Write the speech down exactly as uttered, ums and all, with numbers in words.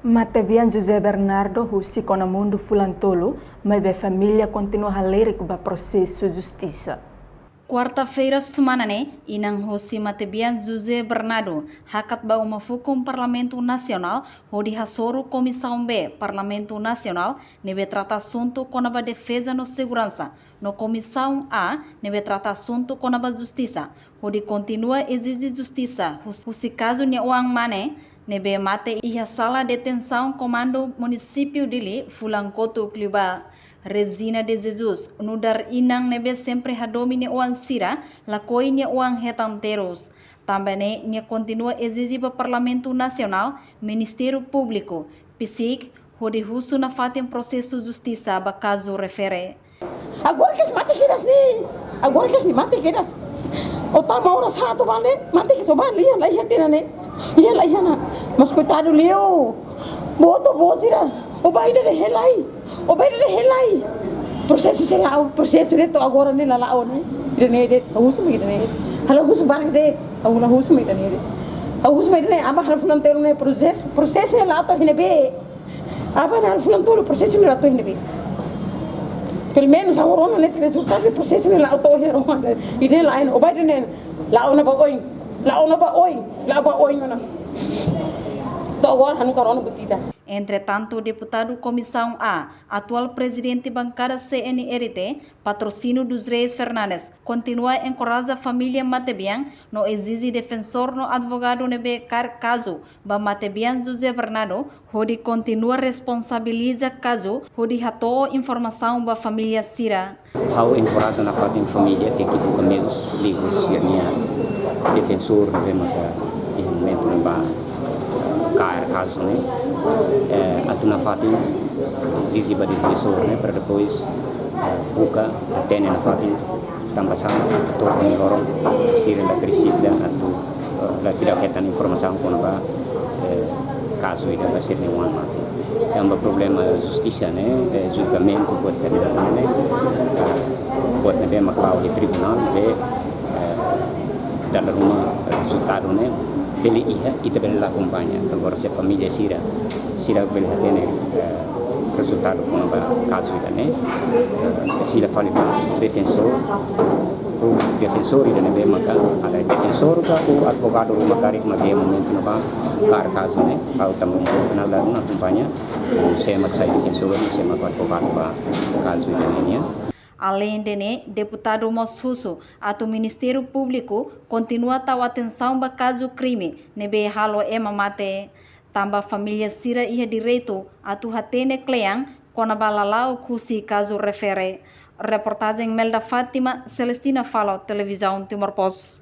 Matebian José Bernardo husi kona mundu fulan tolu, maibé família kontinua halerik ba prosesu justisa. Kuarta-feira semana ne'e, inan husi matebian José Bernardo hakat ba uma fukun Parlamentu Nasionál hodi hasoru Komisaun B Parlamentu Nasionál ne'ebé trata asuntu kona-ba defeza no seguransa, no Komisaun A ne'ebé trata asuntu kona-ba justisa, hodi kontinua ezije justisa hus-, husi kazu nia oan mane ne'ebé mate iha sala detensaun Komandu Munisípiu Dili fulan kotuk liubá. Regina de Jesus, nu'udar inan ne'ebé sempre hadomi nia oan sira, lakohi nia oan hetan terus. Tanba ne'e nia kontinua ezije ba Parlamentu Nasionál, Ministériu Públiku, PSIK, hodi husu nafatin prosesu justisa ba kazu refere. Agora kedas mate kedas ne'e. Agora kedas ne'e mate kedas. Ó tama oras haat ó bá ne'e, mate kedas ó bá, lia laiha tiha ona ne'e. Lia laiha ona. Mas koitadu liu. Boot ó-boot sira. Ó bá ida-ne'e hela ai. Ó bá ida-ne'e hela ai. Prosesu sei la'o, prosesu ne'e to'o agora ne'e la la'o ne'e. Ida-ne'e de'it, ha'u husu mak ida-ne'e de'it. Ha'u la husu barak de'it. Ha'u la husu mak ida-ne'e de'it. Ha'u husu mak ida-ne'e, aban halo fulan tolu ne'e prosesu, prosesu ne'e la'o to'o iha ne'ebé. Aban halo fulan tolu prosesu ne'e la'o to'o iha ne'ebé. Pelumenus ha'u rona ne'e rezultadu prosesu ne'e la'o to'o iha ruma. Ida-ne'e la'o, ó bá ida-ne'e la'o ona ba oin. La'o ona ba oin. La'o ba oin ona. To'o agora ha'u nunka rona buat ida. Entretantu, deputadu Komisaun A, atuál prezidente bankada C N R T, Patrocínio dos Reis Fernandes, kontinua enkoraja família matebian no ezije defensór no advogadu ne'ebé kaer kazu ba matebian José Bernardo, hodi kontinua responsabiliza kazu, hodi hato'o informasaun ba família sira. Ha'u enkoraja nafatin família tenke buka meius liuhusi sira-nia defensór ne'ebé maka iha momentu ne'ebá kaer kazu ne'e. Eh, atu nafatin ezije ba defensór ne'e para depois, eh, buka hatene nafatin tanba sá atu to'o ohin loron sira la apresenta atu, eh, la sira hetan informasaun kona-ba, eh, kazu ida ba sira-nia oan mate. Tanba problema justisa ne'e, eh, julgamentu buat sira-ne'e, eh, buat ne'ebé mak la'o iha tribunál ne'ebé, eh, dala ruma rezultadu ne'e bele iha, ita bele la akompaña. Agora se família sira, sira bele hatene, eh, rezultadu kona-ba kazu ida-ne'e, eh, fila fali ba defensór, públiku defensór ida ne'ebé maka, ada defensór ka ou advogadu ruma karik mak iha momentu ne'ebá kaer kazu ne'e, ha'u tanba momentu ne'e la rona akompaña, sé mak sai defensór, sé mak advogadu ba kazu ida-ne'e nian. Aleinde ne'e, deputadu mós husu atu Ministériu Públiku kontinua tau atensaun ba kazu krime ne'ebé halo ema mate. Tanba família sira iha direitu atu hatene kle'an kona-ba lala'ok husi kazu refere. Reportajen Melda Fátima, Celestina Falo, Televizaun Timor Post.